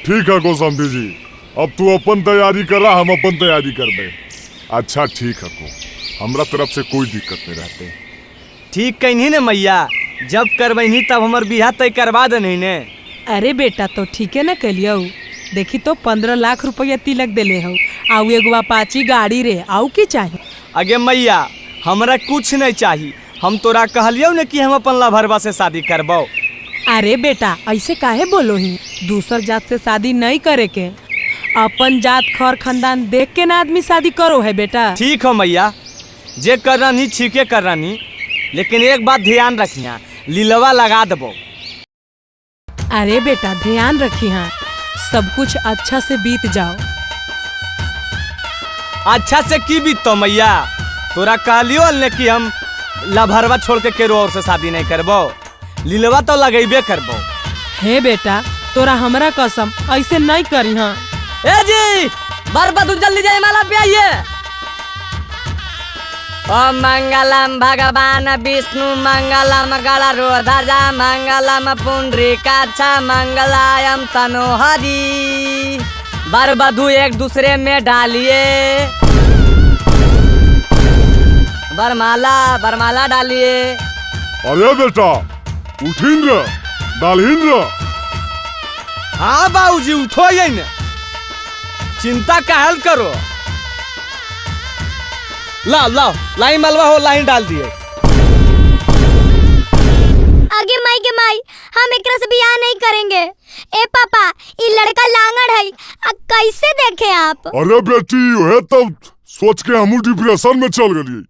ठीक है को समधी जी, अब तू अपन तैयारी करा, हम अपन तैयारी करबे। अच्छा ठीक है को, हमरा तरफ से कोई दिक्कत नहीं रहते। ठीक कहनी ने मैया, जब करबही तब हमर बियाह तय करवा देनी ने। अरे बेटा तो ठीक है ना कलियौ, देखी तो 15 लाख रुपया तिलक देले हो, आउ एगो अपाची गाड़ी रे, आउ की चाही? अगे मैया हमरा कुछ नहीं चाही, हम तोरा कहलियौ ने कि हम अपन लभरवा से शादी करबौ। अरे बेटा ऐसे काहे बोलो ही, दूसर जात से शादी नहीं करे के, अपन जात खर खानदान देख के ना आदमी शादी करो है बेटा। ठीक हो मैया, जे कर रानी ठीके कर रानी, लेकिन एक बात ध्यान रखिया, लीलवा लगा देबो। अरे बेटा ध्यान रखी, हाँ सब कुछ अच्छा से बीत जाओ। अच्छा से की बीतो मैया, तोरा कहलियो ने कि हम लभरवा छोड़ के केरो और से शादी नहीं करबो, लीलवा तो लगेबे करबो। हे बेटा तोरा हमरा कसम ऐसे नहीं करी। हाँ ए जी बर्बाद जल्दी जाए माला पे आइए। ओम मंगलम भगवान विष्णु मंगलम गरुड़ध्वज मंगलम पुंडरीकाक्ष मंगलायम तनोहरि। बर वधू एक दूसरे में डालिए, बरमाला बरमाला डालिए। अरे बेटा उठिन रे, डालहिन रे। हाँ बाबूजी उठो ये ने, चिंता काहल करो। लाओ लाओ लाइन मलबा हो, लाइन डाल दिए। आगे माई के माई, हम एकरा से बियाह नहीं करेंगे। ए पापा ये लड़का लांगड़ है, कैसे देखे आप? अरे बेटी वह तब सोच के हम डिप्रेशन में चल गई,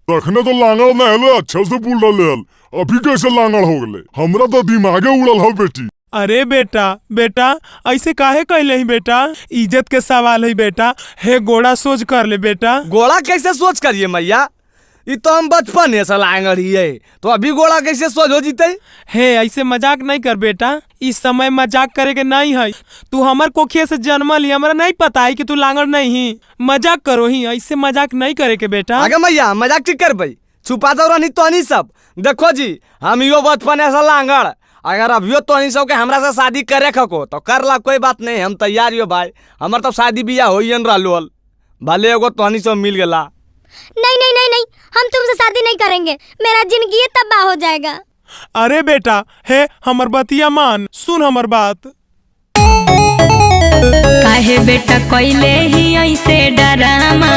तखने तो लांगड़ न हले, अच्छे से बोल रहे हल, अभी कैसे लांगड़ हो गए? हमरा तो दिमागे उड़ल हो बेटी। अरे बेटा बेटा ऐसे काहे कहले ही बेटा, इज्जत के सवाल है बेटा, हे गोड़ा सोच कर ले बेटा। गोड़ा कैसे सोच करिए मैया, ये तो हम बचपन है लांगड़ ही है, तो अभी गोड़ा कैसे सोच हो जीते? हे ऐसे मजाक नहीं कर बेटा, इस समय मजाक करे के नहीं है। तू हमर कोखिया से जन्मल ही, हमरा नहीं पता है कि तू लांगड़ नहीं ही, मजाक करो ही, ऐसे मजाक नहीं करे के बेटा। आगे मैया मजाक ठीक कर भाई, छुपा दो रही तो नहीं सब। देखो जी हम यो बचपन ऐसा लांगड़, अगर अभियो तो नहीं सब के हमरा से शादी करे खको तो कर ला, कोई बात नहीं, हम तैयार हो भाई, हमर तो शादी बियाह हो ही रहलो, भले एगो तोहनी सब मिल गला। नहीं नहीं नहीं नहीं, हम तुमसे शादी नहीं करेंगे, मेरा जिंदगी तबाह हो जाएगा। अरे बेटा हे हमर बतिया मान, सुन हमर बात। काहे बेटा कइले ही ऐसे डरामा,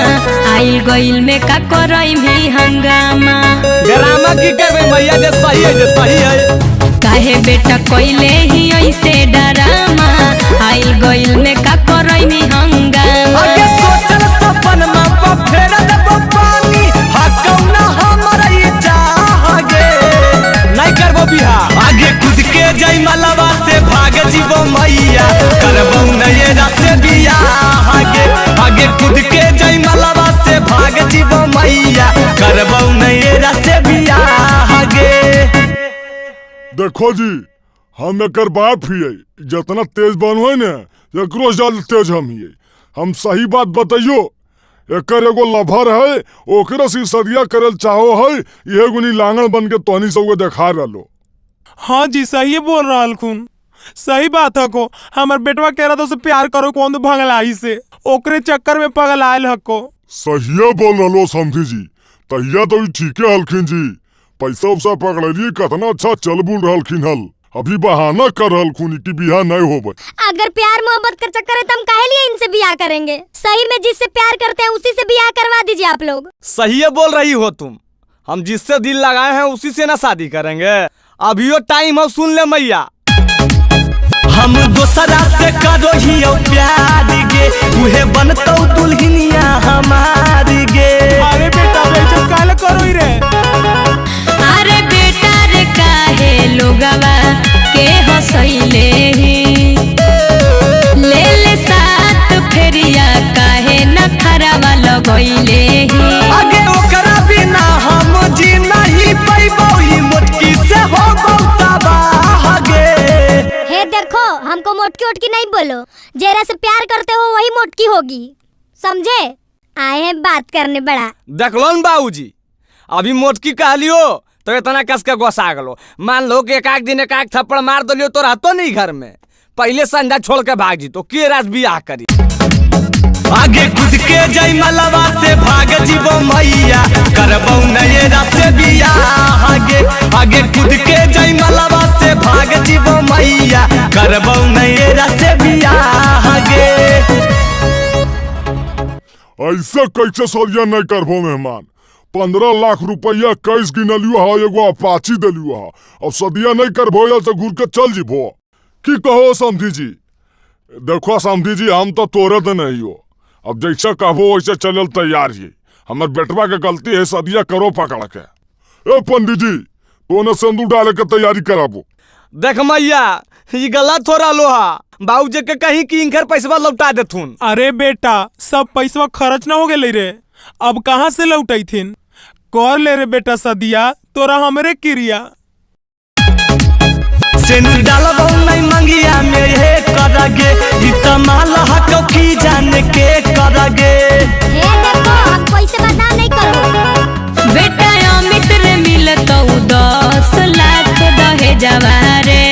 आइल गइल में का करई भी हंगामा। डरामा की करबे मैया, जे सही है जे सही है। काहे बेटा कइले ही ऐसे डरामा, आइल गइल में का करई भी हंगामा। आगे सोचल सपनमा पर फेर देबो पानी, हकौ ना हमरा ई चाह गे, नहीं करबो बियाह। आगे खुद के जई मलवा से भाग जीवो मैया, करबो नहीं रात बियाह गे। आगे खुद के जई मलवा से भाग जीवो मैया, करबो नहीं रात बियाह गे। देखो जी हम एकर बाप हियै, जितना तेज बन है ने एकरो ज्यादा तेज हम हियै। हम सही बात बताइयो, एकर एगो लभर है, ओकरे से सदिया करल चाहो है, इहे गुनी लांगड़ बन के तोहनी सबके देखा रहलो। हाँ जी सही बोल रहा खून, सही बात है को, हमर बेटवा कह रहा था उसे प्यार करो कौन भंगलाई से, ओकरे चक्कर में पगल आयल हको। सहिए बोल रहा समझी जी, तहिया तो ठीके हलखिन जी, पैसा उसा पकड़लिए कतना अच्छा चल बुल रहलखिन हल, अभी बहाना कर रहलखुन कि बियाह नहीं होबे। अगर प्यार मोहब्बत का चक्कर है तो हम काहे लिए इनसे बियाह करेंगे? सही में जिससे प्यार करते हैं उसी से बियाह करवा दीजिए आप लोग। सही बोल रही हो तुम, हम जिससे दिल लगाए हैं उसी से ना शादी करेंगे। अभी टाइम हो, सुन ले मैया। हम दोसरा से करो ही प्यार गे, उहे बनतौ दुल्हनिया हमार गे। अरे बेटा बेइज्जत काहे करो ही रे? अरे बेटा रे काहे लोगवा के हंसैले ही, ले ले साथ फेरिया काहे न खरावा लगैले ही। आगे ओकरा बिना हम जी नहीं पैबो, ई मोटकी से हो तबाह गे। हे देखो हमको मोटकी ओटकी नहीं बोलो, जेरा से प्यार करते हो वही मोटकी होगी, समझे? आए हैं बात करने बड़ा। देखलो न बाबूजी, अभी मोटकी कहलियो तो इतना कस के गोसा गलो। मान लो कि एक आध दिन एक आध थप्पड़ मार दलियो तो रहतो नहीं घर में, पहले संध्या छोड़ के भाग जी तो के राज बियाह करी। आगे कूद के जय मलवा से भाग जीवो मैया करबौ नये से बियाह। आगे आगे कूद के जय मलवा से भाग जीवो मैया करबौ नये से बियाह। आगे ऐसे कैसे सरिया नहीं करबो मेहमान? 15 लाख रुपया कैश गिनलियो हा, एगो अपाची दिलियो हा, अब सदिया नहीं करबो या तो घूर के चल जीबो। की कहो समधी जी? देखो समधी जी, हम तो तोरे दे नहीं हो, अब जैसे कहबो वैसे चलल तैयार ही। हमर बेटवा के गलती है, सदिया करो पकड़ के। ए पंडित जी, तो ने सिंदूर डाले के तैयारी कराबो। देख मैया, ये गलत हो रहा लोहा, बाबूजी के कहीं कि इनकर पैसवा लौटा देथुन। अरे बेटा, सब पैसवा खर्च ना हो गेलै रे, अब कहाँ से लौटैथिन? कर ले रे बेटा सदिया, तोरा हमरे क्रिया। सिंदूर डालबौ नहीं मंगिया में हे करगे, ई त माल हको की जान के करगे। हे देखो, हम पैसे बदनाम नहीं करो। बेटा अमित रे मिलतौ 10 लाख दहेजवा रे,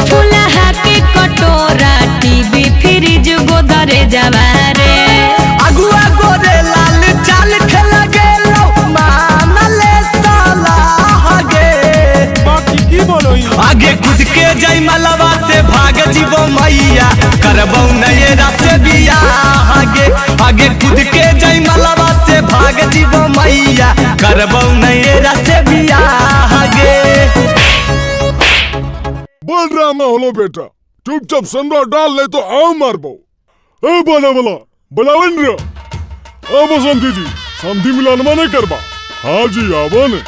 फुलहा के कटोरा टीवी फ्रिज गोदरेजवा रे। अगुआ गोरे लाल चाल खेला गेलो मानले साला हगे। बाकी की बोलो? आगे कूद के जय मलवा से भाग जीवो मैया करबौ नये से बियाह। आगे आगे कूद के जय मलवा से भाग जीवो मैया करबौ नये से बियाह। आगे बोल रहा मैं होलो बेटा, चुपचाप सिंदूर डाल ले तो आओ मारबो। ए बोला बोला बुलावन रे, आवो समधी जी, समधी मिलानमा नहीं करबा। हाँ जी आवो ने।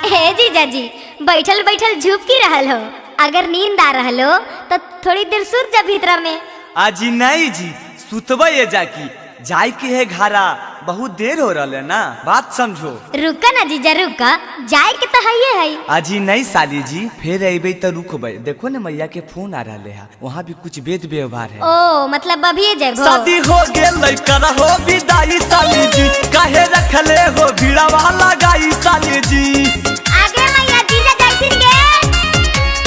हे जीजा जी, बैठल बैठल झूप की रहल हो, अगर नींद आ रहल हो तो थोड़ी देर सुत जा भीतरा में। आजी नहीं जी, सुतबे ये जाकी, जाय के है घारा, बहुत देर हो रहा है ना, बात समझो। रुका ना जीजा रुका, जाए के तो है है। आजी नहीं साली जी, फिर अबे तो रुकबे, देखो ना मैया के फोन आ रहा है, वहाँ भी कुछ वेद व्यवहार है। ओ मतलब अभी जाबो। शादी हो गेल करहो विदाई साली जी, काहे रखले हो भीड़वा लगाई साली जी। आगे मैया जीजा जाइथिन गे।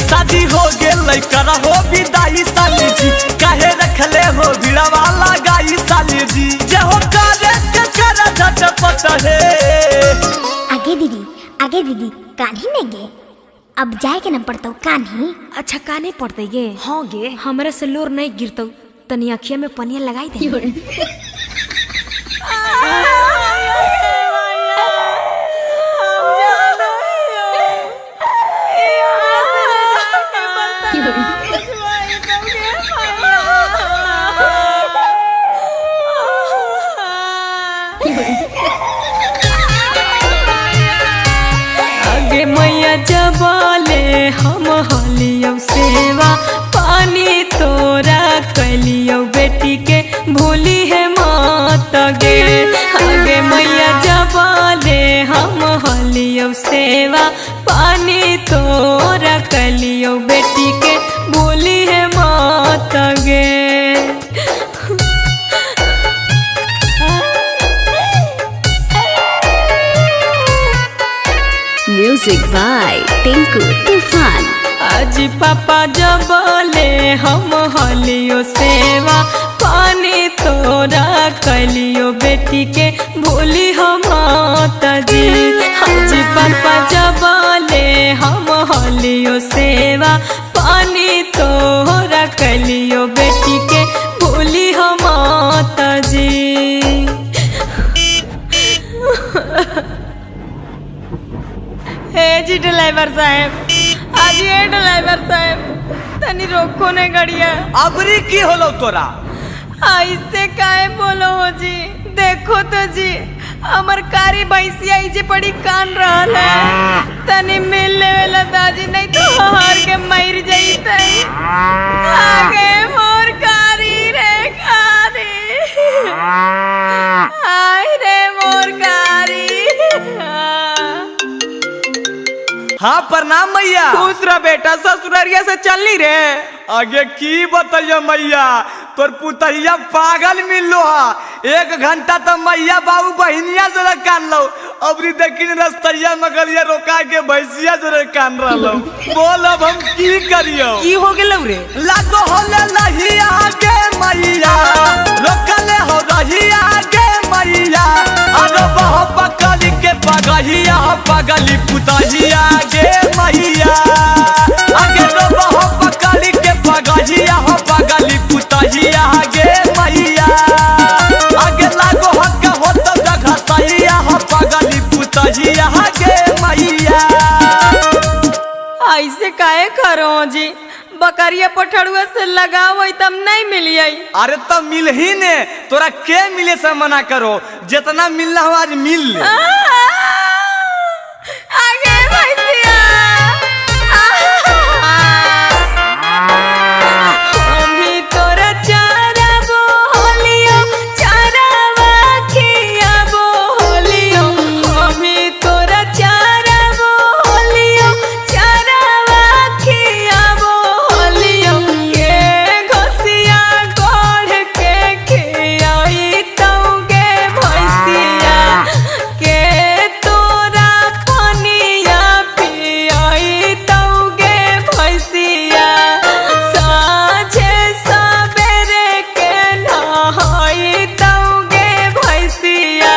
शादी हो गेल करहो विदाई साली जी, काहे रखले हो भीड़वा लगाई साली जी। जे हो करे के कर झटपट है। आगे दीदी, आगे दीदी, कान्ही नहीं गे, अब जाए के न पड़तौ कान्ही। अच्छा कान्ही पड़तै गे? हाँ गे, हमरा से लोर नहीं गिरतौ, तनी अखिया में पनिया लगाई दे। आगे मैया जबले हम हलियौ सेवा पानी तोरा कैलियौ बेटी के भूली है मात गे। आगे मैया जबले हम हलियौ सेवा पानी तोरा कैलियौ बेटी के भूली है मात गे। म्यूजिक बाय टिंकू तूफान। आज पापा जबले हम हलियो सेवा पानी तोरा कैलियो बेटी के भूली हम जी। आज पापा जबले हम हलियो सेवा पानी तोरा कैलियो बेटी के भूली हम जी। हे जी ड्राइवर साहब, आज ये ड्राइवर साहब तनी रोको ने गड़िया। अबरी की होलो तोरा? ऐसे काहे बोलो हो जी, देखो तो जी हमर कारी भैंसिया इजे पड़ी कान रहल है, तनी मिल लेवेला दाजी नहीं तो हार के मर जईतई। आगे मोर कारी रे कारी, आय रे मोर कारी। हाँ प्रणाम मैया। खुश रह बेटा, ससुररिया से चलनी रे। आगे की बताइयो मैया, तोर पुतहिया पागल मिललो हा, एक घंटा तो मैया बाबू बहनिया जोरे कान लो, अबरी देखिन रस्तैया मगलिया रोका के भैंसिया जोरे कान रहलो। बोल अब हम की करियो? की हो गेलौ रे? लागो होले लहिया गे मैया, रोकले हो रहिया गे मैया, अरे बह पकड़ी के पगहिया पगली पुतहिया गे मैया, आगे रो बह पकड़ी के पगहिया पगली पुतहिया गे मैया, आगे लागो हक हो तो जगह सहिया पगली पुतहिया गे मैया। ऐसे काहे करो जी, बकरिया पठड़ुआ से लगाओ तब नहीं मिलिए। अरे तब मिल ही ने, तोरा के मिले से मना करो, जितना मिलना हो आज मिल ले। आगे भैया अभी तोरा चारा बोलियो, चारावा खिया बोलियो, अभी तोरा चारा बोलियो, चारावा खिया बोलियो, के घोसिया गोड़ के खियाई तौगे भैंसिया, के तोरा पनिया पियाई तौगे भैंसिया, साँझे सबेरे के नहाई तौगे भैंसिया।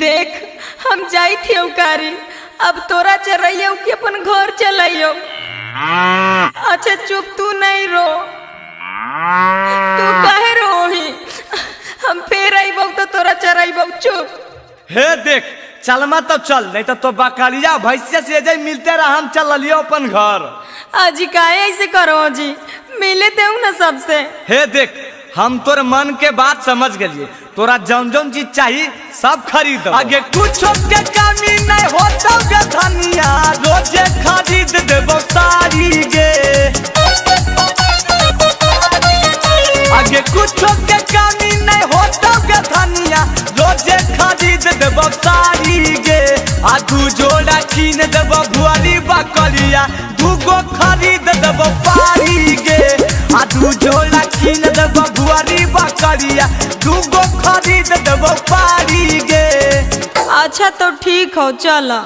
देख हम जाई थे उकारी, अब तोरा चरैयो कि अपन घर चलैयो। अच्छा चुप, तू नहीं रो, तू काहे रोही, हम फिर अइबौ तो तोरा चरैबौ। चुप। हे देख चलमा तो चल, नहीं तो बकरिया भैंसिया से जाए मिलते रहा, हम चल लियो अपन घर। अजी काहे ऐसे करो जी, मिले देऊ ना सबसे। हे देख हम तोर मन के बात समझ गेलिए, तोरा जौन जौन चीज चाहिए सब खरीद। आगे कुछ के कमी नहीं होता गे धनिया, रोजे खरीद देबो साड़ी गे। आगे कुछ के कमी नहीं होता गे धनिया, रोजे खरीद देबो साड़ी गे। आ दू जोड़ा कीन देबो भुआरी बकरिया, दूगो खरीद देबो पारी गे। आ दू जोड़ा कीन देबो भुआरी बकरिया, दूगो खरीद देबो पारी गे। अच्छा तो ठीक हो, चला।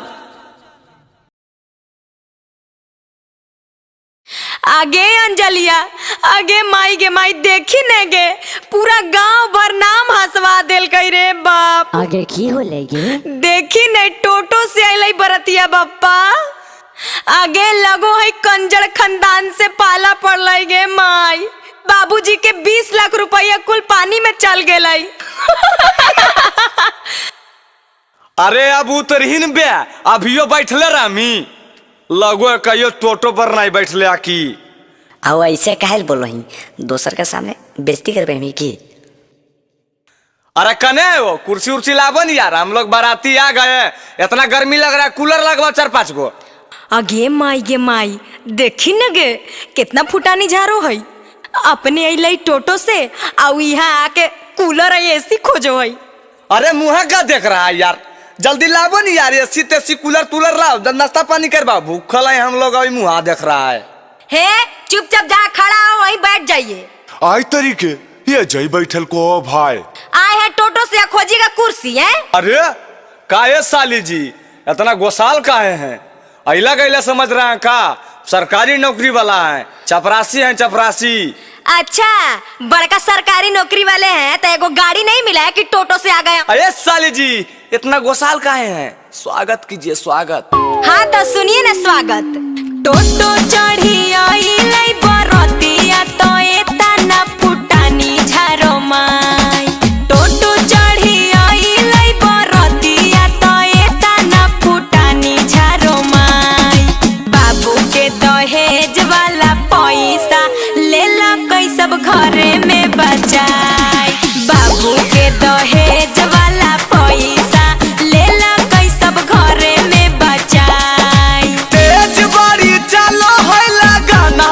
आगे अंजलिया, आगे माई गे माई, देखी ने गे पूरा गांव भर नाम हंसवा देल कई रे बाप। आगे की हो लेगी? देखी ने टोटो से आइल बरतिया बप्पा, आगे लगो है कंजर खानदान से पाला पड़ल गे माई, बाबूजी के 20 लाख रुपया कुल पानी में चल गेलै। अरे अब उतरहीन बे, अभियो बैठले रामी लगो कहियो टोटो पर नहीं बैठले आकी। आओ ऐसे काहे बोलो ही, दोसर के सामने बेइज्जती करबे हमी की? अरे कने वो कुर्सी उर्सी लाबन यार, हम लोग बाराती आ गए, इतना गर्मी लग रहा है, कूलर लगवा 4-5 गो। आगे माई गे माई, देखी न गे कितना फुटानी झारो है, अपने अइलै टोटो से आउ यहाँ आके कूलर एसी खोजो है। अरे मुँह का देख रहा है यार, जल्दी लाबो नी यार, एसी तेसी कूलर तूलर लाओ, नाश्ता पानी करवाओ, भूखल है हम लोग, अभी मुँह देख रहा है। हे चुपचाप जा खड़ा हो वहीं बैठ जाइए। आई तरीके ये जई बैठल को भाई आए हैं टोटो से खोजिएगा कुर्सी है। अरे काहे साली जी इतना गोसाल काहे हैं, अला गैला समझ रहे हैं का, सरकारी नौकरी वाला है, चपरासी है चपरासी। अच्छा बड़का सरकारी नौकरी वाले हैं तो एगो गाड़ी नहीं मिला है कि टोटो से आ गया। अरे साली जी इतना गोसाल काहे हैं, स्वागत कीजिए स्वागत। हाँ तो सुनिए ना स्वागत। टोटो चढ़ी आई लै बरतिया तो एतना फुटानी झारो माई, टोटो चढ़ी आई लै बरतिया तो एतना फुटानी झारो माई, बाबू के दहेज वाला पैसा लेला कई सब घरे में बचाई, बाबू के दहेज वाला पैसा लेला कई सब घरे में बचाई। तेज बारी चलो है लगाना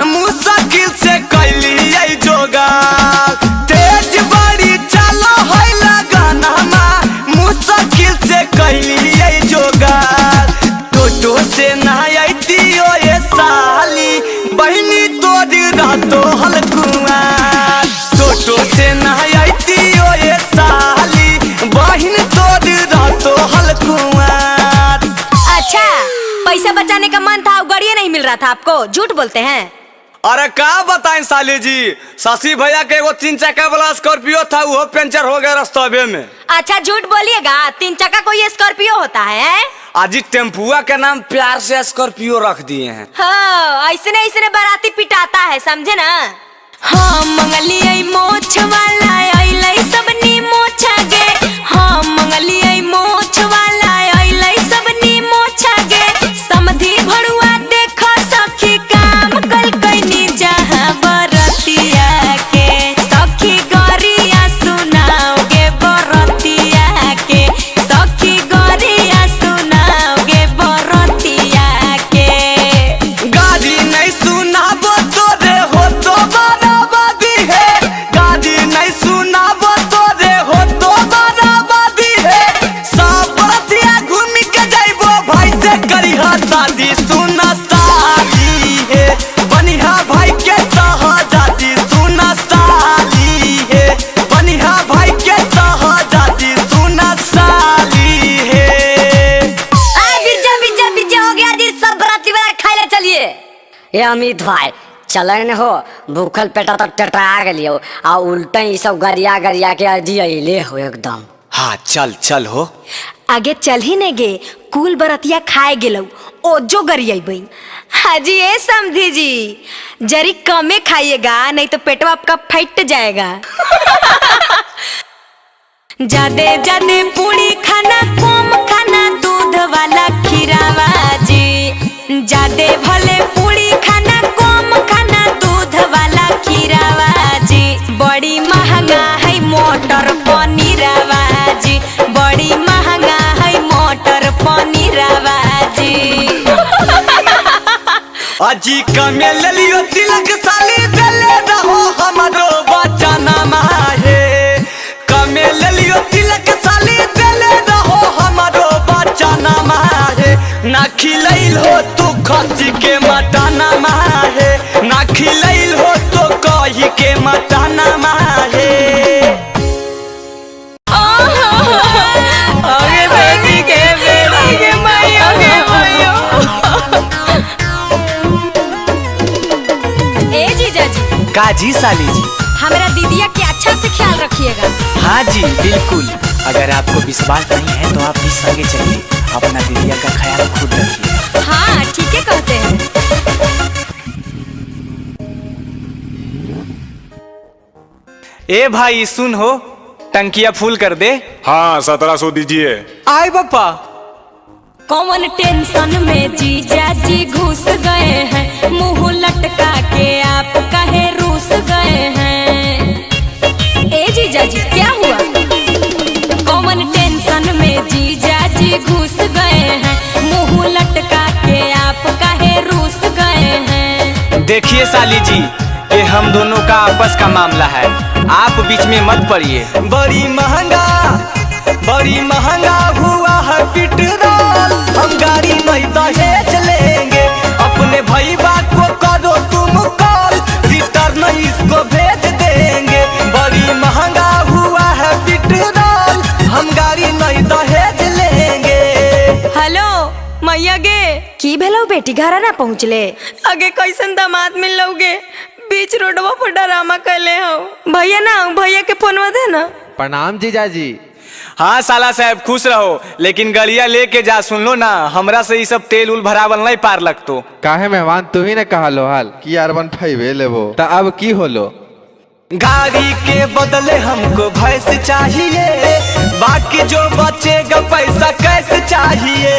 मुश्किल से कैली जोगार, तेज बारी चलो है लगाना मुश्किल से कैली जोगार, टोटो से ना आती ओ ये साली बहनी तोरी रातो हलकू। मिला था आपको? झूठ बोलते हैं। अरे का बताएं साली जी, शशि भैया के एगो 3 चक्का वाला स्कॉर्पियो था, वो पंचर हो गया रास्ते में। अच्छा झूठ बोलिएगा, 3 चक्का कोई स्कॉर्पियो होता है? आज टेम्पुआ के नाम प्यार से स्कॉर्पियो रख दिए हैं। हाँ, ऐसने ऐसने बाराती पिटाता है, समझे ना। हाँ मंगली मोछ वाला अइलै सबनी मोछा गे, हाँ मंगली मोछ वाला अइलै सबनी मोछा गे, समधी भरुआ देखो सखी काम कल कैनी जहाँ बरतिया के, सखी गरिया सुनाओगे बरतिया के, सखी गरिया सुनाओगे बरतिया के। गाड़ी नहीं सुनाबो तोरे हो तो बराबरी है, गाड़ी नहीं सुनाबो तोरे हो तो बराबरी है, सब बरतिया घूमी के जाइबो भाई से करिहा शादी सुना साली है, बनिहा भाई के सहजादी सुना साली है, बनिहा भाई के सहजादी सुना साली है। आ बिज्जा बिज्जा बिज्जा हो गया जी, सब बराती वाला खाए ले चलिए। ये अमित भाई चलन हो, भूखल पेटा तो टटरा गलियो आ उल्टा ही सब गरिया गरिया के अजी अइले हो एकदम। हाँ चल चल हो आगे चल ही ने गे, कुल बरतिया खाए गेलौ ओ जो गरियाबई। हाँ जी ए समधी जी, जरी कमे खाइएगा नहीं तो पेटवा आपका फट जाएगा। जादे जादे पूरी खाना कम खाना दूध वाला खीरावा जी, जादे भले पूरी खाना कम खाना दूध वाला खीरावा जी, बड़ी महंगा है मोटर पनीरवा जी, बड़ी महंगा है मोटर पनीरवा जी। अजी कमे लियो तिलक साली देले रहो हमरो बचाना माहे, कमे लियो तिलक साली देले रहो हमरो बचाना माहे, ना खिलैल हो तू खसी के मटाना माहे, ना खिलैल हो तो कही के मटाना माहे। आगे बेटी के बेटी के माइयो के माइयो। ए जीजा जी। का जी साली जी? हमारा दीदिया के अच्छा से ख्याल रखिएगा। हाँ जी बिल्कुल, अगर आपको विश्वास नहीं है तो आप भी संगे चलिए, अपना दीदिया का ख्याल खुद रखिए। हाँ ठीक है कहते हैं। ए भाई सुन हो, टंकिया फूल कर दे। हाँ 1700 दीजिए। आए बापा। कौन टेंशन में जीजा जी घुस गए हैं, मुंह लटका के आप कहे रूस गए हैं। ए जीजा जी क्या हुआ? कौन टेंशन में जीजा जी घुस गए हैं, मुंह लटका के आप कहे रूस गए हैं। देखिए साली जी, ये हम दोनों का आपस का मामला है, आप बीच में मत पड़िए। बड़ी महंगा हुआ है पेट्रोल, हम गाड़ी नहीं दहेज लेंगे, अपने भाई बाप को करो तुम कॉल, रिटर्न इसको भेज देंगे। बड़ी महंगा हुआ है पेट्रोल, हम गाड़ी नहीं दहेज लेंगे। हेलो मैया गे, की भेलो बेटी घर ना पहुँचले? आगे कैसन दामाद मिल लोगे, बीच रोडवा पर डरामा कैले हो। भैया ना, भैया के फोनवा दे ना। प्रणाम जीजाजी। हाँ साला साहब खुश रहो, लेकिन गलिया लेके जा, सुन लो ना, हमरा से ये सब तेल उल भरावल नहीं पार लगतो। काहे मेहमान तू ही ने कहा लो हाल कि R15 लेबो, त अब की होलो? गाड़ी के बदले हमको भैंस चाहिए, बाकी जो बचेगा पैसा कैसे चाहिए।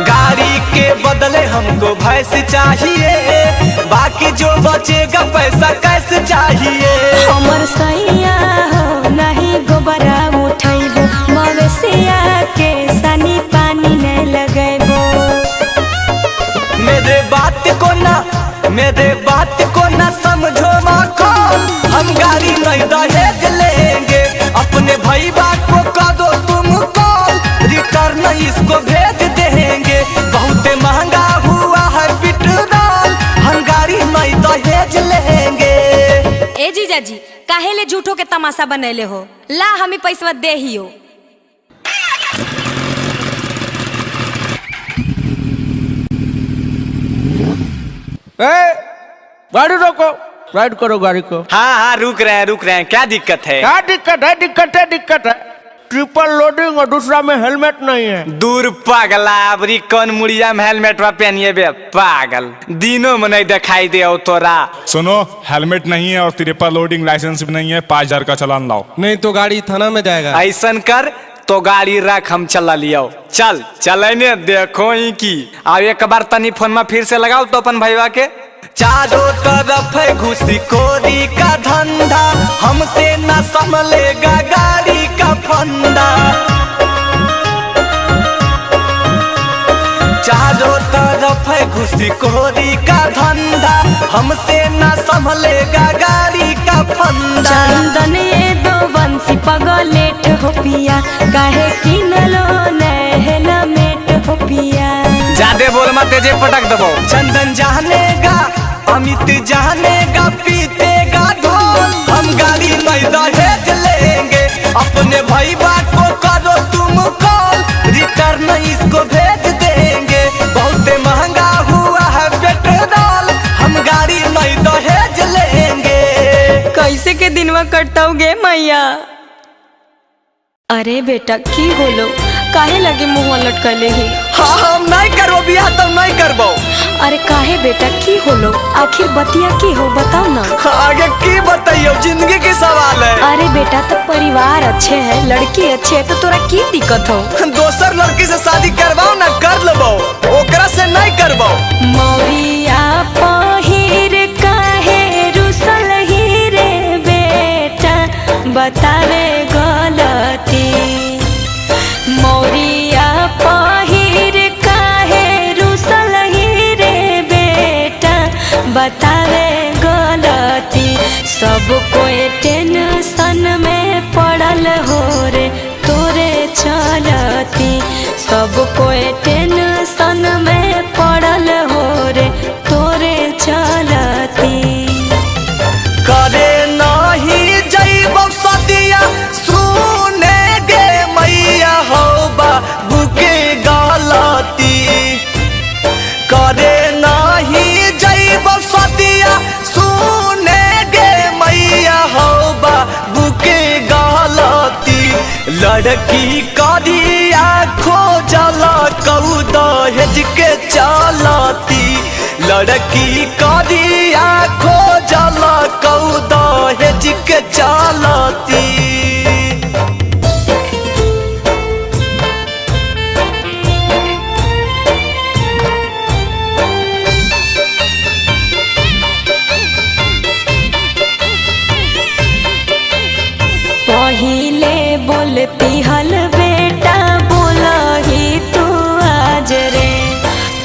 गाड़ी के बदले हमको भैंस चाहिए, बाकी जो बचेगा पैसा कैसे चाहिए। हमर सैया हो नहीं गोबरा उठैबो, मवेशिया के सनी पानी नहीं लगैबो। मेरे बात को ना समझो माखन, हम गाड़ी नहीं दहेज लेंगे, अपने भाई बाप को करो तुम कॉल, रिटर्न इसको भेज देंगे। बहुत महंगा हुआ है पेट्रोल, हम गाड़ी नहीं दहेज लेंगे। ए जीजा जी काहे ले झूठो के तमाशा बनैले हो, ला हमें पैसा दे ही हो। ए, गाड़ी रोको, राइड करो गाड़ी को। हाँ हाँ रुक रहे हैं रुक रहे हैं, क्या दिक्कत है? क्या दिक्कत है? दिक्कत है दिक्कत है, ट्रिपल लोडिंग और दूसरा में हेलमेट नहीं है। दूर पागला, अबरी कौन मुड़िया में हेलमेट पहनिए बे पागल, दिनों में नहीं दिखाई दे तोरा। सुनो, हेलमेट नहीं है और ट्रिपल लोडिंग लाइसेंस भी नहीं है, 5000 का चालान लाओ, नहीं तो गाड़ी थाना में जाएगा। ऐसा कर तो गाड़ी रख, हम चला लियो। चल चल देखो ही की। अब एक बार तनी फोन में फिर से लगाओ तो अपन भैया के। चारों तरफ है घुसखोरी का धंधा, हमसे न संभलेगा गाड़ी का फंदा। चारों तरफ है घुसखोरी का धंधा, हमसे न संभलेगा गाड़ी का फंदा। चंदन ये दो बंसी पगलेट हो पिया, काहे किनलो हेलमेट हो पिया। जादे बोल मत, तेजे पटक दबो। चंदन जानेगा, अमित जानेगा, पीतेगा ढोल, हम गाड़ी नहीं दहेज लेंगे। अपने भाई बाप को करो तुम कॉल, रिटर्न इसको भेज देंगे। बहुत महंगा हुआ है पेट्रोल, हम गाड़ी नहीं दहेज लेंगे। कैसे के दिनवा कटताओगे मैया? अरे बेटा की होलो, काहे लगे मुँह लटकले ही? हाँ हम नहीं करबो बियाह तो नहीं करबो। अरे काहे बेटा की होलो, आखिर बतिया की हो बताओ ना। आगे की बताइयो, जिंदगी के सवाल है। अरे बेटा तो परिवार अच्छे है, लड़की अच्छे है, तो तोरा की दिक्कत हो? दोसर लड़की से शादी करवाओ ना, कर लेबो, ओकरा से नहीं करबो। मौरिया पहिर काहे रुसल ही रे बेटा, बतावे गलती। मौरिया पहिर काहे रुसल ही रे बेटा, बतावे गलती। सब कोई टेंशन में पड़ल हो रे तोरे चलती, सब कोई टेंशन में पड़ल हो रे तोरे चलती। करे नहीं जइबो सदिया सुने गे मैया हो बाबू के गलती। करे नहीं जइबो सदिया सुने गे मैया हो बाबू के गलती। लड़की करिया खोजल कऊ दहेज के चलती, लड़की करिया खोजल कऊ दहेज के चलती। पहिले बोलती हल बेटा बोलही तू आज रे,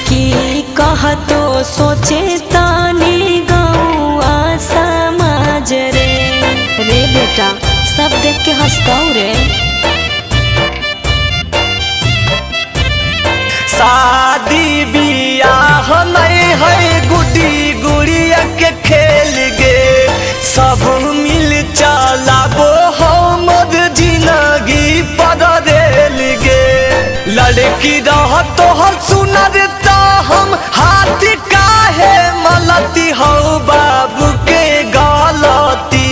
की कहतो सोचे तानी गौआ समाज रे। रे बेटा सब देख के हंसताऊ रे। शादी बियाह नहीं है गुड्डी गुड़िया के खेल गे, सब मिल चलाबो हमर जिंदगी पर रेल गे। लड़की रह तोहर सुनर ता हम हाथ काहे मलती हौ बाबू के गलती।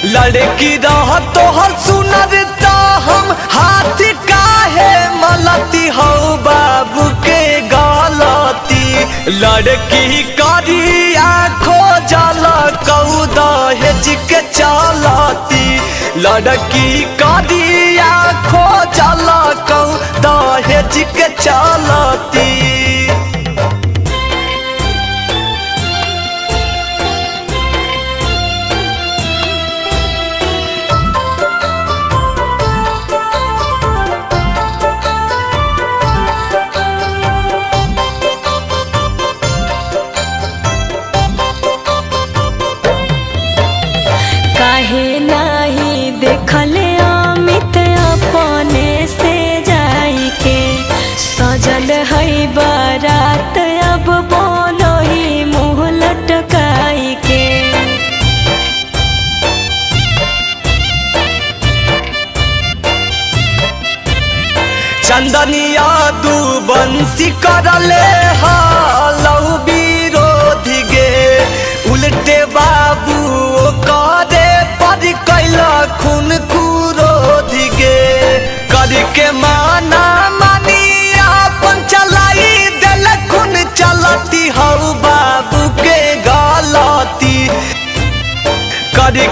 लड़की रह तोहर सुनर ता हम हाथ काहे मलती हौ बाबू के गलती। लड़की करिया खोजल कऊ दहेज के चलती, लड़की करिया खोजल कऊ दहेज के चलती। काहे नाही देखले अमित अपने से जाई के, सजल है बारात अब बोलो ही मुँह लटकाई के। चंदनिया दू बंसी करले हालौ बीरो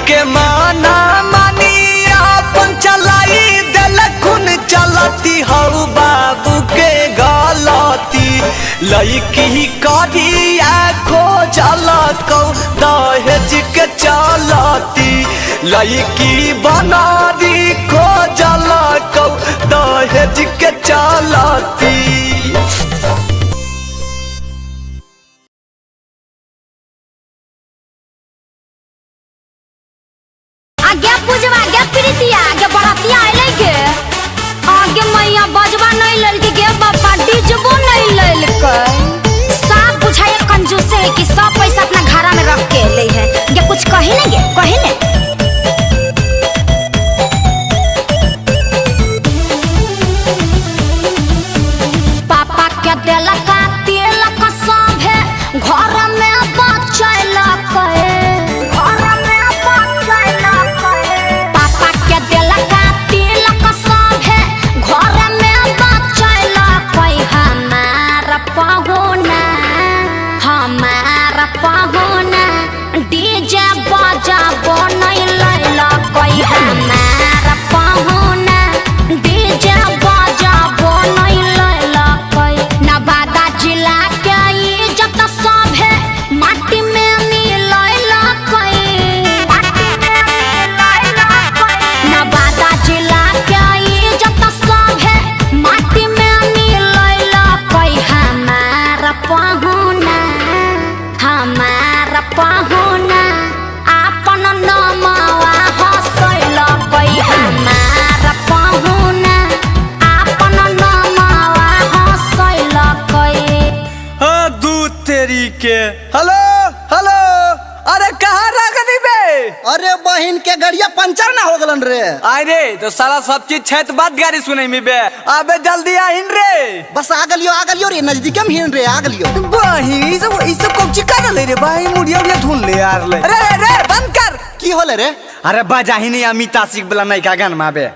के माना मानी अपन चलाई देलखुन चलती हऊ बाबू के गलती। लड़की करिया खोजलकौ दहेज के चलती। लड़की बनारी खोजलकौ दहेज के चलती। आगे पूजवा आगे प्रीतिया आगे बरातिया आइलै गे। आगे मैया बजवा नहीं ललके गे बाबा डीजबो नहीं ललकै। सब बुझाए कंजूस है कि सब पैसा अपना घरा में रख के ले है गे। कुछ कही नहीं गे कही नहीं। पापा के देलका तेलक सब है घर में बचैलकै। हमारा डीजे बजाबो नहीं लैलकै। हमारा पहुना डीजे बजाबो नहीं लैलकै। नवादा जिला के इज्जत सब है माटी में मिलैलकै। नवादा जिला के इज्जत सब है माटी में मिलैलकै। हमारा पहुना हमारा पहुना आपन नमवा हसैलकै। हमारा पहुना आपन नमवा हसैलकै। हाँ दूध तेरी के। हेलो हेलो, अरे कहाँ रख दी बे? अरे बहन के गड़िया पंचर ना हो गलन रे। अरे तो साला सब चीज छै तो बात गाड़ी सुनै में बे। अबे जल्दी आहिन रे। बस आ गलियो रे, नजदीक में हिन रे, आ गलियो। बहिन ई सब कौची कर ले रे भाई, मुड़िया उड़िया धुन ले यार ले। अरे रे रे बंद कर। की होले रे? अरे बजाहिनी अमित आशिक वाला नयका गान माबे।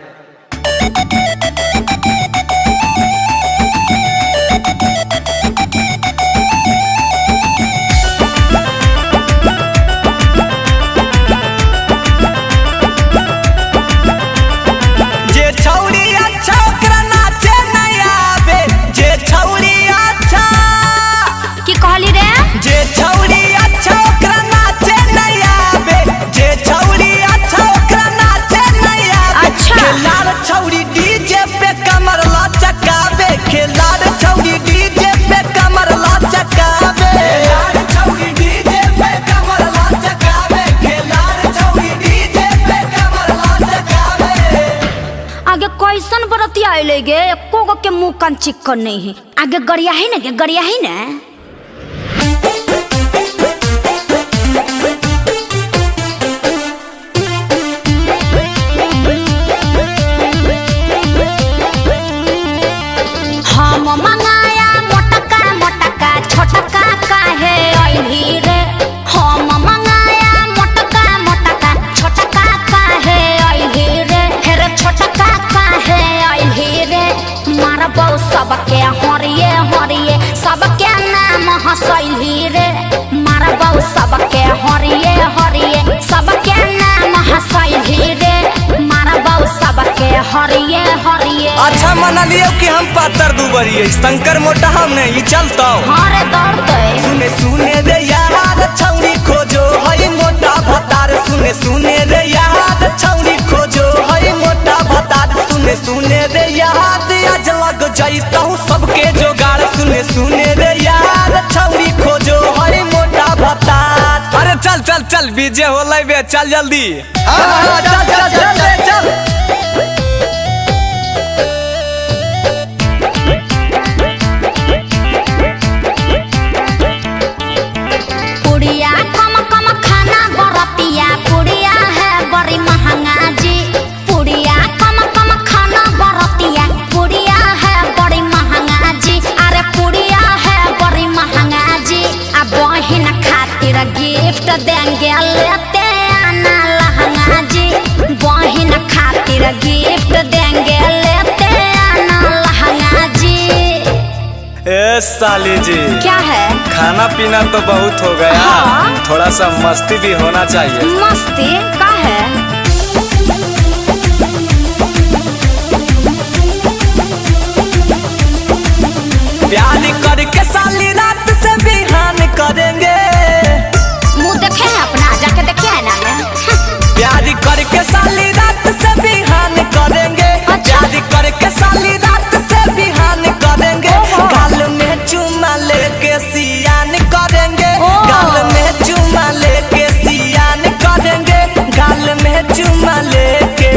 कैसन बरतिया आइले गे, एको गो के मुंह कान चिक्कन नहीं है। आगे गरिया है ना गे, गरिया है ना। हम मंगाया मोटका मोटका छोटका काहे अइली रे। हम मंगाया मोटका मोटका छोटका काहे अइली रे। हेरे छोटका काहे अइली रे। मारबौ सबके हरिये हरिये सबके नाम हसैली रे। मारबौ सबके हरिये हरिये सबके नाम हसैली रे। मारबौ सबके हरिये हरिये। अच्छा मना लियो कि हम पातर दुबरिये, शंकर मोटा हम नहीं चलता। हाँ रे दौड़ते। सुने सुने रे यार छौरी खोजो हई मोटा भतार। सुने सुने रे यार छौरी खोजो हई मोटा भतार। सुने सुने रे यार आज लग जाता हूँ सबके जोगाड़। सुने सुने रे यार छौरी खोजो हई मोटा भतार। अरे चल चल चल बीजे होलै बे, चल जल्दी। हाँ चल चल चल चल। पुड़िया कम कम खाना बरतिया पुड़िया है बड़ी महंगा जी। पुड़िया कम कम खाना बरतिया पुड़िया है बड़ी महंगा जी। अरे पुड़िया है बड़ी महंगा जी। आ बहिन खातिर गिफ्ट देंगे लेते आना लहंगा जी। बहिन खातिर गिफ्ट देंगे लेते आना लहंगा जी। ए साली जी क्या है? खाना पीना तो बहुत हो गया। हाँ? थोड़ा सा मस्ती भी होना चाहिए। मस्ती का है? सियान करेंगे, गाल में चुमा लेके सियान करेंगे, गाल में चुमा लेके।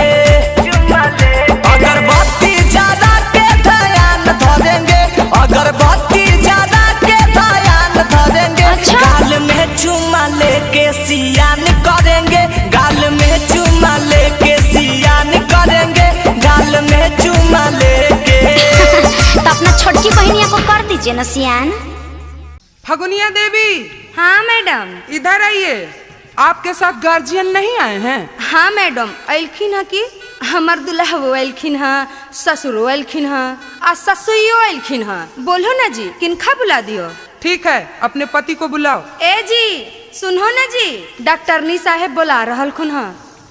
अगरबत्ती ज्यादा के ध्यान धरेंगे, अगरबत्ती ज्यादा के ध्यान धरेंगे। अच्छा? गाल में चुमा लेके सियान करेंगे, गाल में चुमा लेके सियान करेंगे, गाल में चुमा लेके। तो अपना छोटकी बहनिया को कर दीजिए ना सियान। फगुनिया देवी। हाँ मैडम। इधर आइए, आपके साथ गार्जियन नहीं आए हैं? हाँ मैडम, अइलखिन है कि हमर दुल्हवो अइलखिन है, ससुरो अइलखिन है आ ससुइयो अइलखिन है। बोलो ना जी, किनखा बुला दियो? ठीक है, अपने पति को बुलाओ। ए जी सुनो ना जी, डॉक्टरनी साहेब बुला रहल खुन है।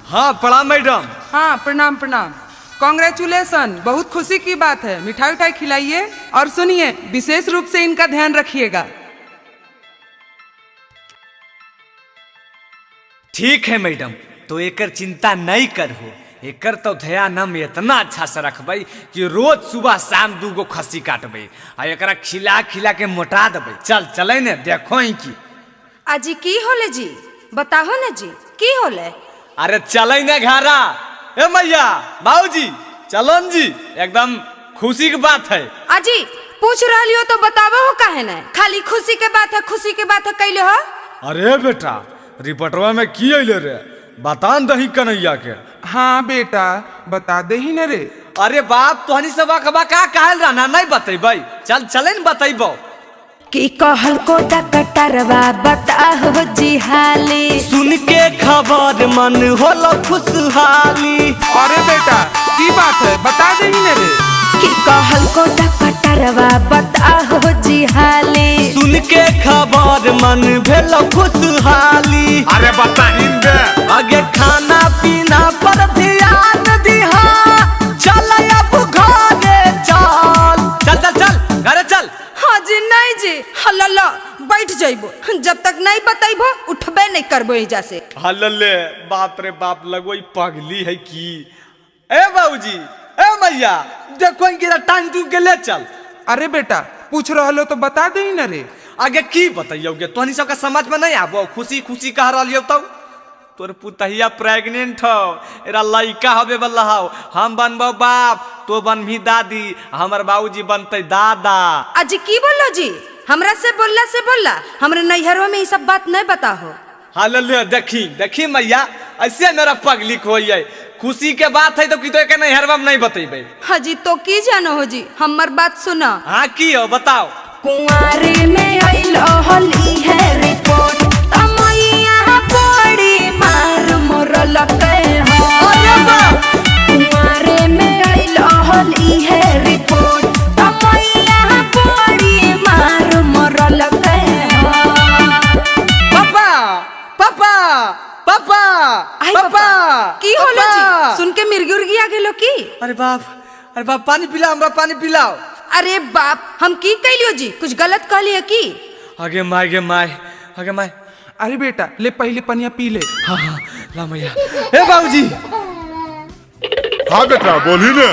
हाँ प्रणाम मैडम। हाँ प्रणाम प्रणाम, कॉन्ग्रेचुलेसन, बहुत खुशी की बात है। मिठाई उठाई खिलाइए और सुनिए, विशेष रूप से इनका ध्यान रखिएगा। ठीक है मैडम, तो एकर चिंता नहीं करहो, एकर तो ध्यान हम इतना अच्छा से रखबै कि रोज सुबह शाम दूगो खस्सी काटबै आ एकरा खिला खिला के मोटा देबै। चल चलै ने देखो ही की। अजी की होले जी, बताहो ना जी की होले? अरे चलै ने घरा। ए मैया बाबूजी चलन जी, एकदम खुशी की बात है। अजी पूछ रही हो तो बतावो हो काहे ने, खाली खुशी के बात है, खुशी के बात है कैले हो? अरे बेटा रिपोर्टवा में की अइले रे, बता दही कन्हैया के। हाँ बेटा बता दे ही न रे। अरे बाप तोहनी सब अकबा का कहल रहना नहीं बतेबै, चल चले न बतेबो। की कहल को डकटरवा बताहो जी हाली, सुन के खबर मन होला खुशहाली। अरे बेटा की बात है, बता दे ही न रे। की कहल को डकटरवा बताहो जी हाली, सुन के खबर मन भेल खुशहाली। अरे बताहिन बे। आगे खाना पीना पर ध्यान दिहा, चल अब घरे चल चल चल चल घरे चल। हाँ जी नहीं जी, हल्ला बैठ जाइबो, जब तक नहीं बतैबो उठबे नहीं करबो एजा से। हल्ले बाप रे बाप, लगो ई पगली है की। ए बाबूजी ए मैया देखो इनके टांग टूंग के ले चल। अरे बेटा पूछ रहलो तो बता दे ही न रे। आगे की बतैयोगे, तोहनी सबका समझ में नहीं आबो, खुशी खुशी कह रहलियो तो। तोर पुतहिया प्रेग्नेंट हो, एरा लइका होबे वाला हो, हम बनबो बाप, तो बनभी दादी, हमर बाबूजी बनते दादा। अजी की बोलो जी, हमरा से बोलला से बोलला, हमरे नैहरवा में ई सब बात नहीं बताहो। हाँ ले देखी देखी मैया, ऐसे मेरा पगली खोई, खुशी के बात है तो की तो एक नैहरवा में नहीं बतेबे। हाँ जी तो की जानो हो जी, हमर बात सुना। हाँ की हो बताओ। कुंवारे में आइलो होली है रिपोर्ट, तमैया बड़ी मार मोरल के हो। कुंवारे में आइलो होली है रिपोर्ट, तमैया बड़ी मार मोरल के हो। पापा पापा पापा पापा की होलो जी, सुन के मिर्गी उर्गी आ गेलो की? अरे बाप, अरे बाप पानी पिलाओ, हमरा पानी पिलाओ। अरे बाप हम की कैलियो जी, कुछ गलत कहलियो की? अगे my गे my, अगे my. अरे बेटा ले पहले पनिया पी ले। हाँ हाँ ला मैया। ए बाबूजी। हाँ बेटा बोली ने।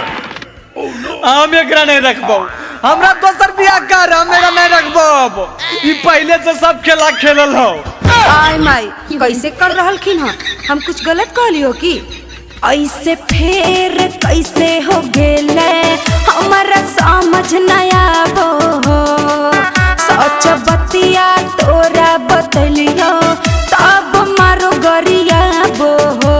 हम एकरा नहीं रखबो, हमरा दोसर बियाह कर, हम एकरा नहीं रखबो। अब ई पहले से सब खेला खेलल हो। आय माई कैसे कर रहलखिन हन, हम कुछ गलत कहलियो की? ऐसे फेर कैसे हो गेले हमारा समझ न आबो हो, सच बतिया तोरा बतलियो तब मारो गरियाबो हो।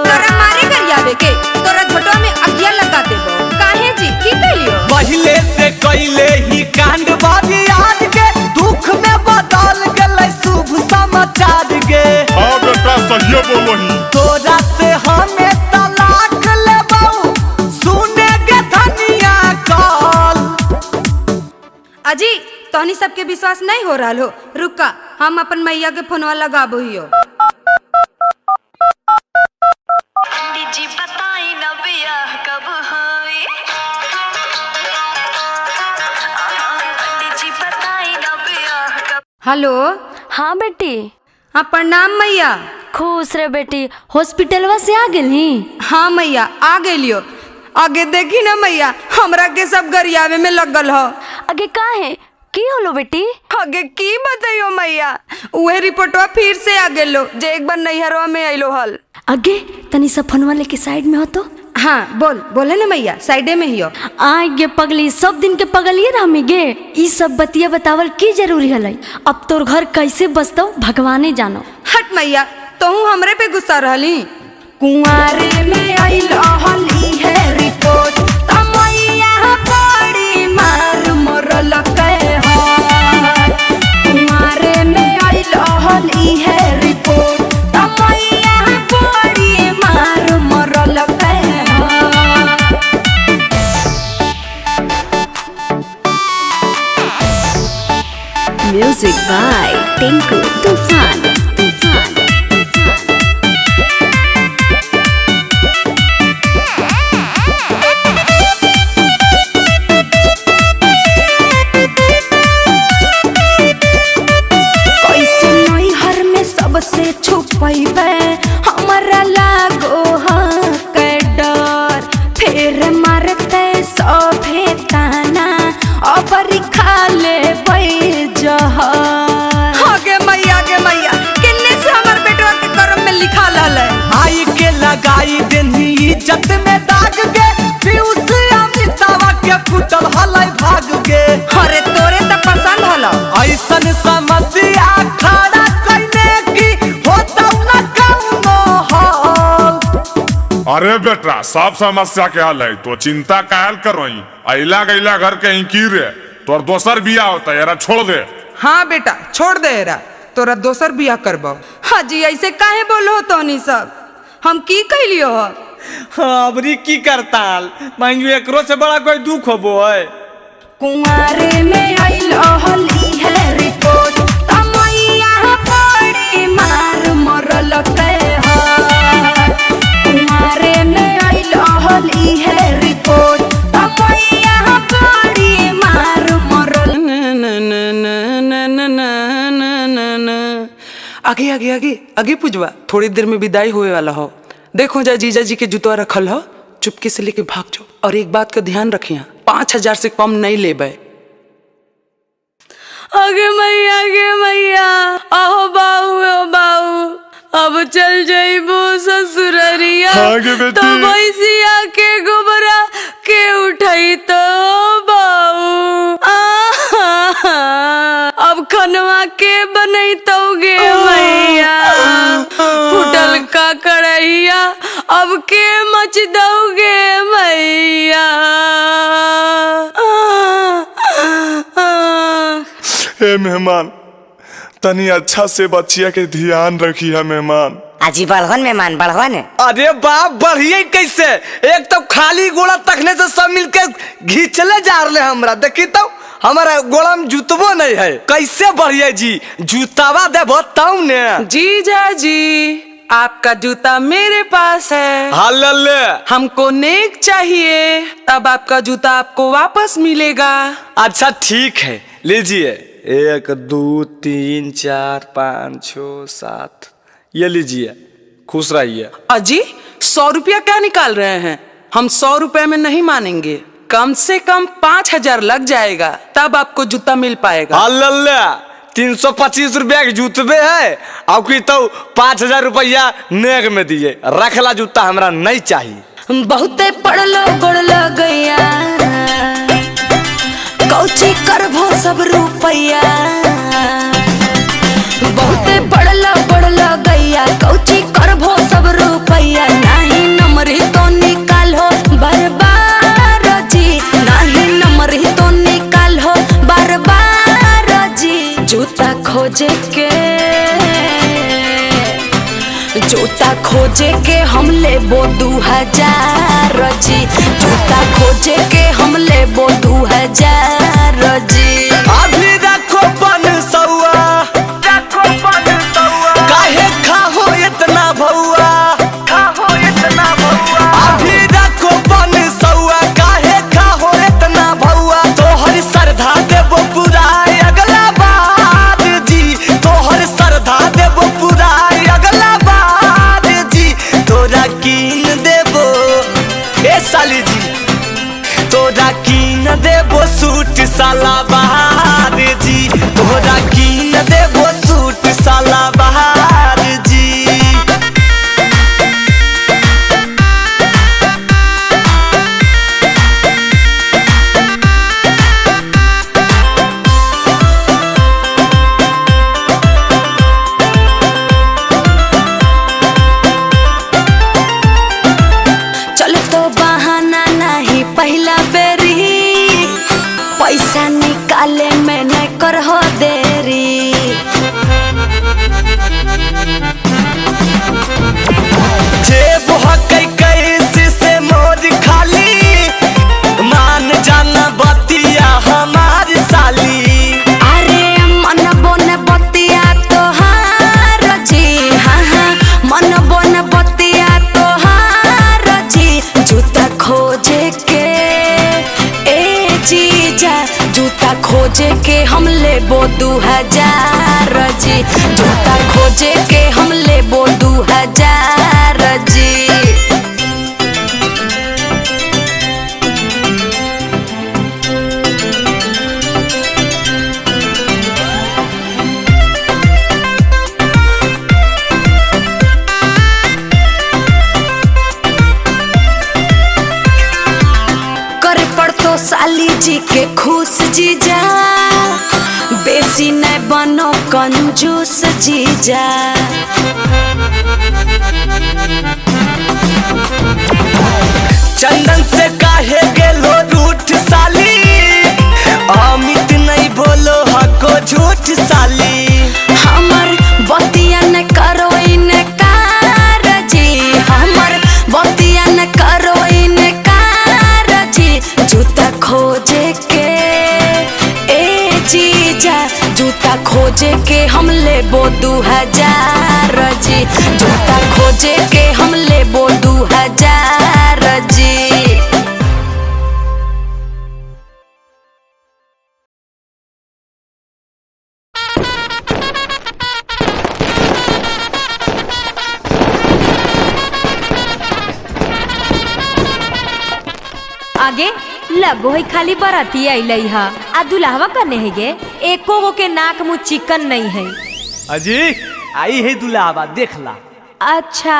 तोरा मारे गरियाबे के, तोरा झोटवा में अगिया लगा देबो। काहे जी की कहलियो? पहले से कैले ही कांड बारी के, दुख में बदल गेलै शुभ समाचार गे। हाँ बेटा सही बोलही। तोरा से हमें तलाक लेबौ, सुने के धनिया कल। अजी तोहनी सबके विश्वास नहीं हो रहा हो, रुका हम अपन मैया के फोनवा लगाबो हियो। पंडित जी बताई ना बियाह कब होई, पंडित जी बताई ना बियाह कब। हेलो। हाँ बेटी। हाँ प्रणाम मैया। खुश रे बेटी, हॉस्पिटलवा से आ गेली? हाँ मैया आ गेलियो। आगे देखी ना मैया, हमरा के सब गरियावे में लगल हो। आगे का है, की होलो बेटी? आगे की बताइयो मैया, उहे रिपोर्टवा फिर से आ गेलो जे एक बार नैहरवा में आइलो हल। आगे तनी सब फोनवा लेके साइड में हो तो। हाँ बोल, बोले ना मैया, साइडे में ही हो। आय गे पगली, सब दिन के पगलिए रहमी गे। ई सब बतिया बतावल की जरूरी हलै? अब तोर घर कैसे बसतौ भगवाने जानो। हट मैया, तोहू हमरे पे गुस्सा रहली। कुंवारे में आइल हली है रिपोर्ट, त मैया बड़ी मार मरल के है। कुंवारे में आइल हली है रिपोर्ट, त मैया बड़ी मार मरल के है। Music by Tinku Tufan. Tufan. कैसे नैहर में सबसे छुपैबे, हमरा लागो हाँ के डर, फिर मारते सभे ताना अबरी खा लेबै जहर। आगे मैया, आगे मैया, किन्ने से हमर बेटवा के करम में लिखा लल है। आई के लगाई देनी इज्जत में दाग के, पीयूष अमितावा के फुटल हलै भाग के। अरे तोरे त पसंद हलो। ऐसन समस्या खड़ा कइने की होतौ न कौनो हल। अरे बेटा सब समस्या के हल है, तो चिंता काहे करोई? अइला गइला घर के ही रे, तोर दोसर बियाह होता यारा, छोड़ दे। हाँ बेटा छोड़ दे एरा, तोरा दोसर बियाह करबो। हाँ जी, ऐसे काहे बोलो तोनी सब, हम की कहलियो हो? हाँ अबरी की करताल मांगू, एकरो से बड़ा कोई दुख होबो है। कुंवारे में आइल हली है रिपोर्ट, त मैया बड़ी मार मरल के है। कुंवारे में आइल हली है रिपोर्ट, त मैया बड़ी मार मरल। आगे आगे आगे आगे पुजवा, थोड़ी देर में विदाई होए वाला हो। देखो जा जीजा जी के जुतवा रखल हो, चुपके से लेके भाग जाओ। और एक बात का ध्यान रखिया, 5000 से कम नहीं लेबे। आगे मैया, आगे मैया, आहो बाऊ, ओ बाऊ, अब चल जाइबो ससुररिया, तो भैंसिया के गोबरा के उठाई तो बाऊ। अब खनवा के बनई तो गे मैया, फुटल का कढ़ैया अब के मच दोगे मैया। हे मेहमान, तनी अच्छा से बच्चिया के ध्यान रखी है मेहमान। अजी बढ़वन मेहमान, बढ़वन। अरे बाप बढ़िए कैसे, एक तो खाली गोड़ा तखने से सब मिलके घिंचले जा रहे हमरा। देखी तो हमारा गोड़ा में जुतबो नहीं है, कैसे बढ़िए जी? जूतावा देबो तब ने। जीजा जी आपका जूता मेरे पास है। हाँ ले, हमको नेक चाहिए, तब आपका जूता आपको वापस मिलेगा। अच्छा ठीक है लीजिए, 1 2 3 4 5 6 7, ये लीजिए, खुश रहिए। अजी 100 रुपया क्या निकाल रहे हैं? हम 100 रुपये में नहीं मानेंगे, कम से कम 5000 लग जाएगा, तब आपको जूता मिल पाएगा। अल्लाह, 325 रुपया के जूतबे है, और की तो 5000 रुपया नेक में दिए। रखला जूता हमरा नहीं चाहिए। बहुते पढ़लो गोड़ लगैया, कौची करभो सब रुपैया। बहुते पढ़लो गोड़ लगैया, कौची करभो सब रुपैया। नाही नमरी तो निकालो बार बार जी, नाही नमरी तो निकालो बार बार जी। जूता खोजे के, जूता खोजे के हम लेबो 2000 जी। जूता खोजे के हम लेबो 2000 जी। अभी रखो 500, रखो 500, काहे खाहो इतना भौआ, खाहो इतना भौआ। अभी रखो 500, काहे खाहो इतना भौआ। तोहर सरधा देबो पूरा अगला बार जी, तोहर सरधा देबो पूरा अगला बार जी। तोरा कीन देबो ए साली जी, तोरा कीन देबो सूट साला। ढेरी। जेब हकै कैसे से मोर खाली, मान जाना बतिया हमार साली। अरे मन बोन बतिया तोहार जी, हाँ हाँ मन बोन बतिया तोहार जी। जूता खोजे के ए जीजा, जूता खोजे के हम लेबो 2000 जी। जूता खोजे के हम लेबो 2000 जी। कर पड़तो साली जी के खुश जीजा, बेसी न बनो कंजूस जीजा। चंदन से काहे गेलो रूठ साली, अमित नहीं बोलो हको झूठ साली। हमर बतिया न करो इनकार जी, हमर बतिया न करो इनकार जी। जूता खोजे के ए जीजा, जूता खोजे के हम लेबो 2000 जी। जूता खोजे के हम लेबो 2000 जी। आगे लगो है खाली बराती अइलई हा, आ दुल्हवा कने है गे, एको गो के नाक मुंह चिकन नहीं है। अजी आई है दुल्हवा, देख ला। अच्छा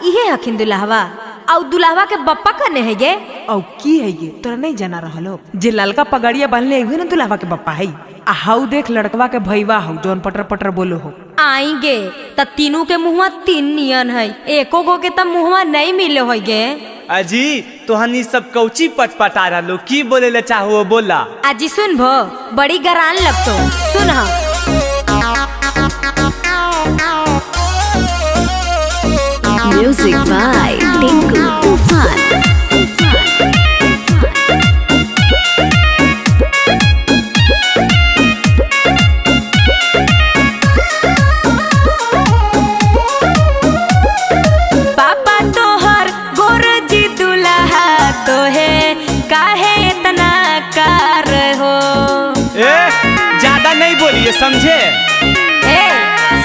इहे हखिन दुल्हवा, औ दुल्हवा के बप्पा कने है गे? औ की है ये तोरा नहीं जाना रहलो, जे ललका पगड़िया बांधले उहे ना दुल्हवा के बप्पा है। आ हाउ देख लड़कवा के भईवा हौ जोन पटर पटर बोलो हो। आएंगे त तीनू के मुहवा तीन नियन है, एको गो के त मुहवा नहीं मिले है गे। अजी तोहनी सब कौची पटपटा रहलो, की बोले ले चाहो बोला। अजी सुन भो, बड़ी गरान लगतो, सुन हा। Music by Tinku Tufan. पापा तोहर गोर जी दुल्हा तोहे काहे इतना कार हो। ए ज्यादा नहीं बोलिए समझे। ए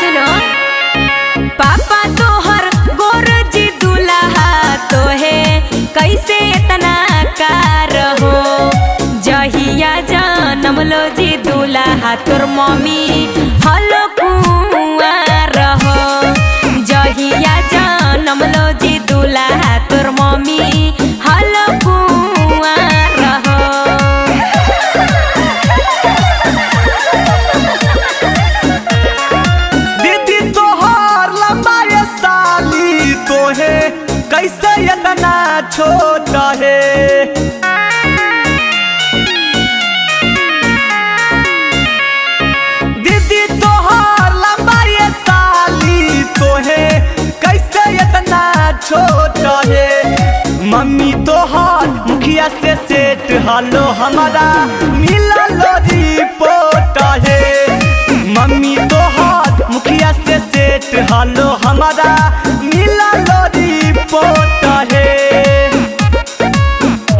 सुनो, पापा तोहर गोर जी दुल्हा तोहे कैसे इतना कार हो। जहिया जनम लो जी दुल्हा तोर मम्मी हलो कुंवार हो। जहिया जनम लो जी दुल्हा तोर मम्मी हलो कुंवार हो। दीदी तोहर लंबा ये साली तोहे कैसे इतना छोटा है। दीदी तोहर लंबा ये साली तोहे कैसे इतना छोटा है। मम्मी तोहर मुखिया से सेठ हालो हमारा मिला लो रिपोर्ट है। मम्मी तोहर मुखिया से सेठ हालो हमारा मिला लो रिपोर्ट है।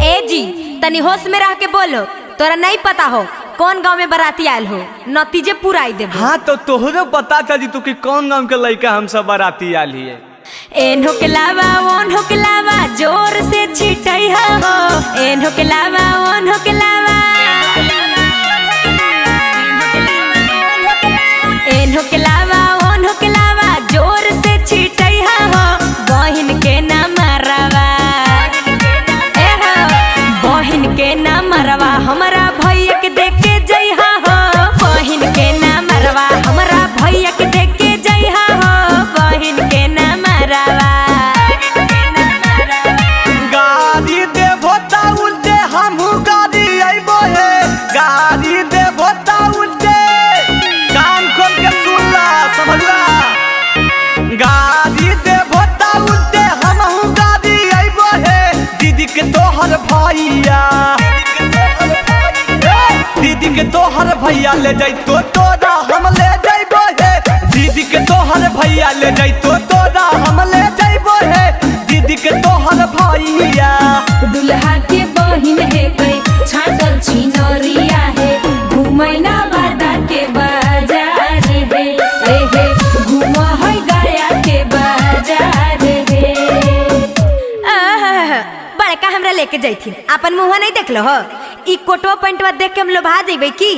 ए जी तनी होश में रह के बोलो, तोरा नहीं पता हो कौन गांव में बराती आयल हो, नतीजे पुराई देबो। हाँ तो तोहरो पता चली तू कि कौन गांव के लड़का हम सब बराती आयल हिए। एन्हो के लावा ओन्हो के लावा जोर से छिटई हो। एन्हो के लावा ओन्हो के लावा, एन्हो के लावा ओन्हो के लावा जोर से छिटई हो। बहिन के ना मरवा, ए हो बहिन के ना मरवा हमरा भैया के देख के जइहा हो। बहिन के ना मरवा हमरा भैया के देख के जइहा हो। बहिन के ना मरवा। गाड़ी देबो ता उल्टे हमहू गाड़ी अइबो भैया, दीदी के तोहर भैया ले जैतो तोरा हम ले जैबो हे। दीदी के तोहर भैया ले जैतो तोरा हम ले जैबो हे, दीदी के तोहर भैया। दुल्हा के बहिन हे गई छाटल छिनरिया हे, घुमैना बादा के बाजार हे, ए हे घूम है गया के बाजार हे। आहा, बड़का हमरा लेके जैथिन, अपन मुँह नहीं देखलो हो? ई कोटवा पैंटवा देख के हम लोभा जइबै की?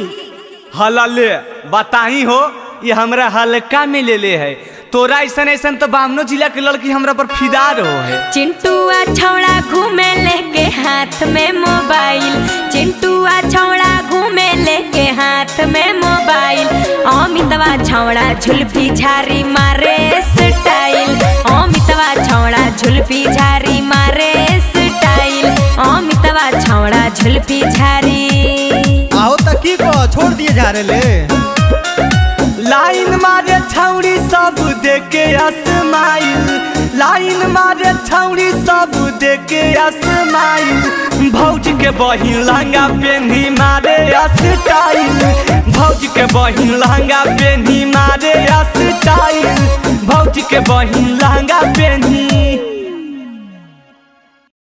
हला ले बताही हो, ये हमरा हल्का में ले ले है। तोरा ऐसन ऐसन तो बामनो जिला के लड़की हमरा पर फिदा रहो है। चिंटुआ छौड़ा घूमे लेके हाथ में मोबाइल, चिंटुआ छौड़ा घूमे लेके हाथ में मोबाइल, अमितवा छौड़ा झुलफी झारी मारे स्टाइल, अमितवा छौड़ा झुलफी झारी मारे स्टाइल, अमितवा छौड़ा झुलफी झारी। आओ त की को छोड़ दिए जा रहे ले। लाइन मारे छौड़ी सब देके असमाइल, लाइन मारे छौड़ी सब देके असमाइल, भौज के बहिन लहंगा पेन्ही मारे अस्टाइल, भौज के बहिन लहंगा पेन्ही मारे अस्टाइल, भौज के बहिन लहंगा पेन्ही।